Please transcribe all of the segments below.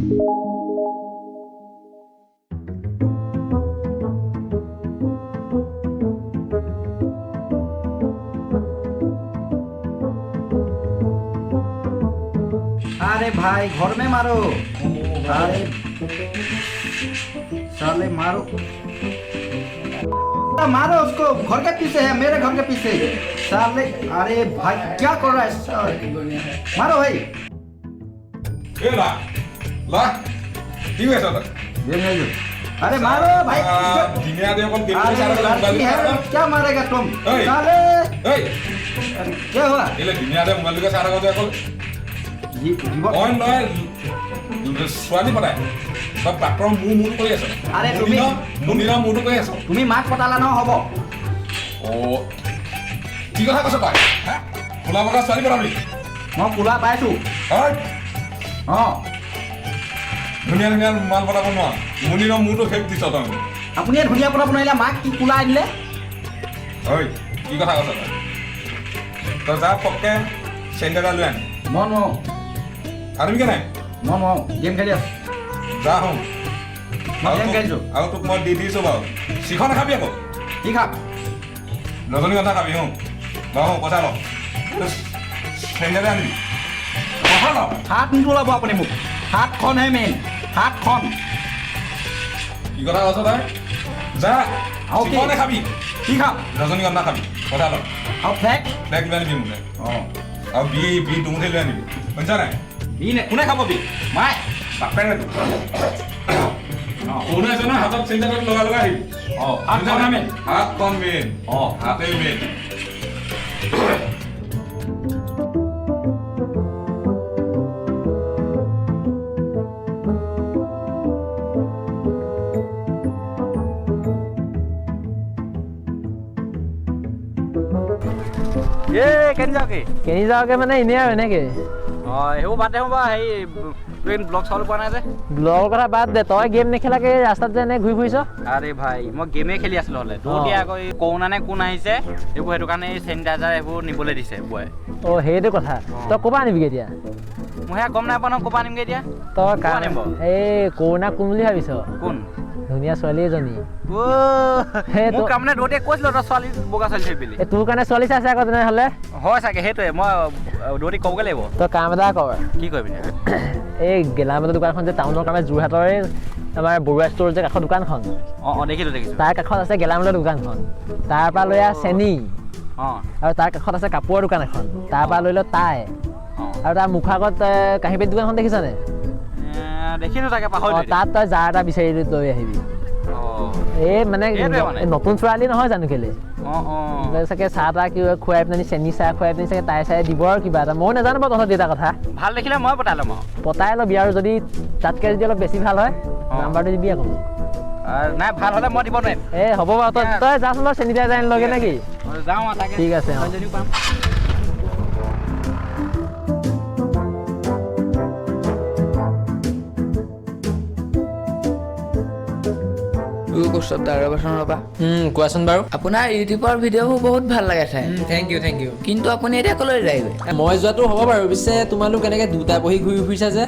अरे भाई, घर में मारो। अरे साले, मारो मारो उसको। घर के पीछे है, मेरे घर के पीछे साले। अरे भाई, क्या कर रहा है साले? मारो भाई। এই লা লা, কি কৰি আছ তই? ये नहीं। अरे मारो भाई। দিনে ৰাতি অকল গেম अरे চাই থকা लड़की है, क्या मारेगा तुम? ओए। साले। ঐ। अरे, क्या हुआ? কেলে দিনে ৰাতি মোবাইলটোকে চাই থাক যে অকল? জীৱ- অইন নহয়, ছোৱালী পতাই চব ডাক্তৰৰ মূৰ মূৰটো কৰি আছ। আৰে তুমি- মুনিনৰ মূৰটো কৰি আছ। তুমি মাক পতালা ন হ'ব। অ, কি কথা কৈছ তই? হা, কোলা বগা ছোৱালী পতাবি? মই কোলা পাইছো। হয়? অ। ধুনীয়া ধুনীয়া মাল পতাব নোৱাৰ, মুনিনৰ মূৰটো শেষ দিছ তই। আপুনিয়ে ধুনীয়া পতাব নোৱাৰিলে, মাক কি কোলা আনিলে? ঐ, কি কথা কৈছ তই? তই যা, পককে চেনিটাইজাৰ লৈ আন। মই নোৱাৰো। আনিবিগে নাই? মই নোৱাৰো, গেম খেলি আছো। যা হওঁ। মই গেম খেলিছো। আৰু তোক মই দি দিছোঁ বাৰু, শিখৰ নাখাবি আকৌ। কি খাম? ৰজনীগন্ধা খাবি। হওঁ বাৰু, পইচা ল, চেনিটাইজাৰ আনিবি, পইচা ল। হাত নোতোলাব আপুনি মোক। হাতখনহে মেইন, হাতখন। কি কথা কৈছ তই? যা। আৰু কি? শিখৰ নাখাবি। কি খাম? ৰজনীগন্ধা খাবি, পইচা ল। আৰু ফ্লেগ? ফ্লেগ লৈ আনিবি মোলৈ। অঁ। আৰু বি বি দুমুঠি লৈ আনিবি, শুনিছ নাই? বি নে কোনে খাব বি? মাই। বাপেৰে কোনে আছে নহয়, হাতত চেনিটাইজাৰ লগাই লগাই আহিবি। অঁ, হাতখনহে মেইন। হাতখন মেইন। অঁ। হাতেই মেইন। এ কেনি যাওঁগে? কেনি যাওঁগে মানে এনেই আৰু এনেকে। অঁ, সেইবোৰ বাদ দে বাৰু। হেৰি, তোৰ ব্লগ চাবলৈ পোৱা নাই যে? ব্লগৰ কথা বাদ দে, তই গেম নেখেলাকে এই ৰাস্তাত যে এনে ঘূৰি ফুৰিছ? আৰে ভাই, মই গেমেই খেলি আছিলো হ'লে তোৰ। আকৌ এই কৰোণা নে কোন আহিছে এইবোৰ, সেইটো কাৰণে এই চেনিটাইজাৰ এইবোৰ নিবলৈ দিছে বয়। অ, সেইটো কথা। তই ক'ৰপৰা আনিবিগে এতিয়া? মই সেয়া গম নাই পোৱা নহয়, ক'ৰপৰা আনিমগৈ এতিয়া। তই ক'ৰ কাম আনিম বাৰু? এই কৰোণা কোন বুলি ভাবিছ? কোন? ধুনীয়া ছোৱালী এজনী। সেই মোক তাৰমানে দৌতিয়ে কৈছিলো, তই ছোৱালী, বগা ছোৱালী চাবি বুলি। এই তোৰ কাৰণে ছোৱালী চাইছে আকৌ তেনেহ'লে। হয় চাগে, সেইটোৱে মই দৌতি ক'বগৈ লাগিব। তই কাম এটা কৰ। কি কৰিবি? এই গেলামালৰ দোকানখন যে টাউনৰ কাৰণে যোৰহাটৰে আমাৰ বৰুৱা ষ্ট'ৰ যে কাষৰ দোকানখন। অঁ, দেখিছোঁ দেখিছোঁ। তাৰ কাষত আছে গেলামালৰ দোকানখন, তাৰ পৰা লৈ আহ চেনি। আৰু তাৰ কাষত আছে কাপোৰৰ দোকান এখন, তাৰ পৰা লৈ ল তাই। আৰু তাৰ মুখৰ আগত কাঁহী বাতি দোকানখন দেখিছনে? দেখিছোঁ চাগে, পাহৰিলোঁ এতিয়া। তাত তই জাৰ এটা বিচাৰি লৈ আহিবি। এই মানে সেইটোৱে মানে। নতুন ছোৱালী নহয় জানো কেলে? অঁ। তই চাগে চাহ তাহ কিবা খুৱাই পেলানি, চেনি চাহ খুৱাই পেলানি চাগে তাই চাই দিব আৰু কিবা এটা। ময়ো নাজানো বাৰু তহঁতৰ দেউতাৰ কথা। ভাল দেখিলে মই পতাই ল'ম আৰু। পতাই ল'বি, আৰু যদি তাতকৈ যদি অলপ বেছি ভাল হয় নাম্বাৰটো দিবি আকৌ মোক। নাই, ভাল হ'লে মই দিব নোৱাৰিম। এই হ'ব বাৰু, তই যাচোন বাৰু, চেনিটাইজাৰ আনি লগে নেকি? যাওঁ আৰু তাকে। ঠিক আছে, অঁ। ছোৱালীজনীও পাম। কৌস্তভ দা, ৰ'বাচোন ৰ'বা। কোৱাচোন বাৰু। আপোনাৰ ইউটিউবৰ ভিডিঅ'বোৰ বহুত ভাল লাগে চাই। Thank U, thank U. কিন্তু আপুনি এতিয়া ক'লৈ যায়গৈ? মই যোৱাটো হ'ব বাৰু, পিছে তোমালোক এনেকৈ দুটা বহি ঘূৰি ফুৰিছা যে?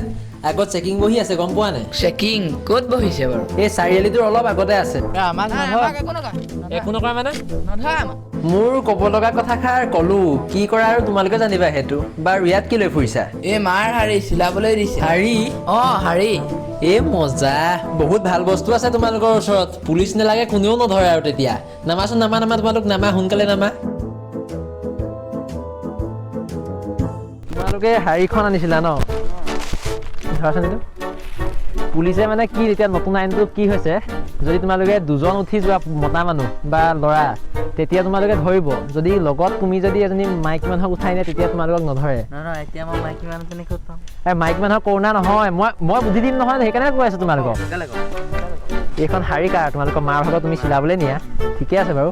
আগত চেকিং বহি আছে, গম পোৱা নাই? চেকিং ক'ত বহিছে বাৰু? এই চাৰিআলিটোৰ অলপ আগতে আছে। আমাক নধৰ। একো নকয়। একো নকৰে মানে? নধৰে আমাক। মোৰ ক'ব লগা কথাষাৰ ক'লো, কি কৰা আৰু তোমালোকে জানিবা সেইটো। বাৰু, ইয়াত কি লৈ ফুৰিছা? এই মাৰ শাৰী চিলাবলৈ দিছে। শাৰী? অঁ, শাৰী। এই মজা, বহুত ভাল বস্তু আছে তোমালোকৰ ওচৰত। পুলিচ নালাগে, কোনেও নধৰে আৰু তেতিয়া। নামাচোন, নামা নামা, তোমালোক নামা, সোনকালে নামা। তোমালোকে শাৰীখন আনিছিলা ন? ধৰাচোন এইটো। পুলিচে মানে কি, এতিয়া নতুন আইনটো কি হৈছে, যদি তোমালোকে দুজন উঠি যোৱা মতা মানুহ বা ল'ৰা, তেতিয়া তোমালোকে ধৰিব। যদি লগত তুমি যদি এজনী মাইকী মানুহক উঠাই নিয়া, তেতিয়া তোমালোকক নধৰে। নহয়, এতিয়া মই মাইকী মানুহজনী ক'ত পাম? এই মাইকী মানুহৰ কৰোণা নহয়, মই বুদ্ধি দিম নহয়, সেইকাৰণে কৈ আছো তোমালোকক। এইখন শাৰী কাৰ? তোমালোকৰ মাৰ ভাগত তুমি চিলাবলৈ নিয়া, ঠিকে আছে বাৰু।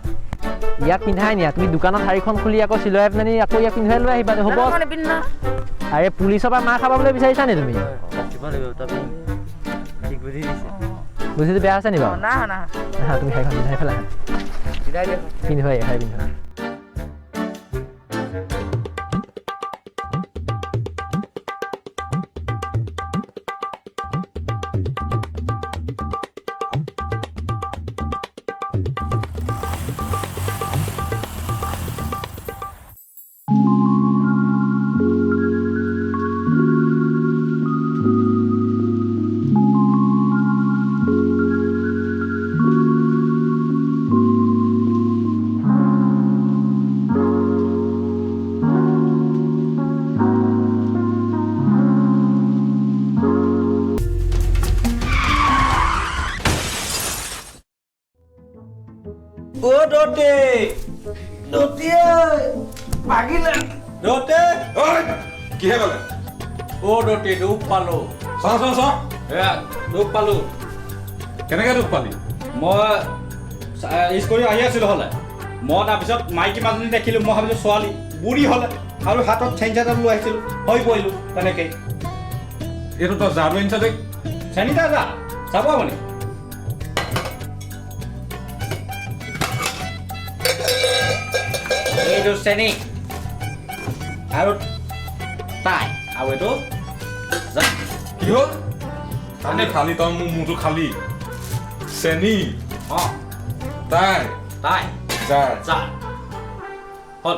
ইয়াক পিন্ধাই নিয়া। তুমি দোকানত শাৰীখন খুলি আকৌ চিলাই পেলানি আকৌ ইয়াক পিন্ধাই লৈ আহিবা, হ'ব? আৰে, পুলিচৰ পৰা মাৰ খাব বুলি বিচাৰিছা নি তুমি? বুদ্ধিটো বেয়া হৈছে নি বাৰু? হা, তুমি শাৰীখন পিন্ধাই পেলা। পিন্ধুৱাই শাৰী পিন্ধোৱা। দতে দতে ভাগিলে দতে। ঐ, কিহে ক'লে? অ দতে, দুখ পালো। চ চ চ। এয়া দুখ পালো। কেনেকে দুখ পালি? মই স্কুল আহি আছিলো হ'লে, মই তাৰপিছত মাইকী মাজনী দেখিলো, মই ভাবিলো ছোৱালী, বুঢ়ী হ'লে আৰু হাতত চেনিটাইজাৰ লৈ আহিছিলো, হৈ পৰিলো তেনেকেই। এইটো তই জাৰু আনিছ দেই? চেনিটাইজাৰ চাব আপুনি। এইটো চেনি আৰু তাই আৰু এইটো যা। কি হ'ল? খালি খালি, তই মোৰ মূৰটো খালি। চেনি, অঁ, তাই, তাই, জাৰ। যা, হ'ল।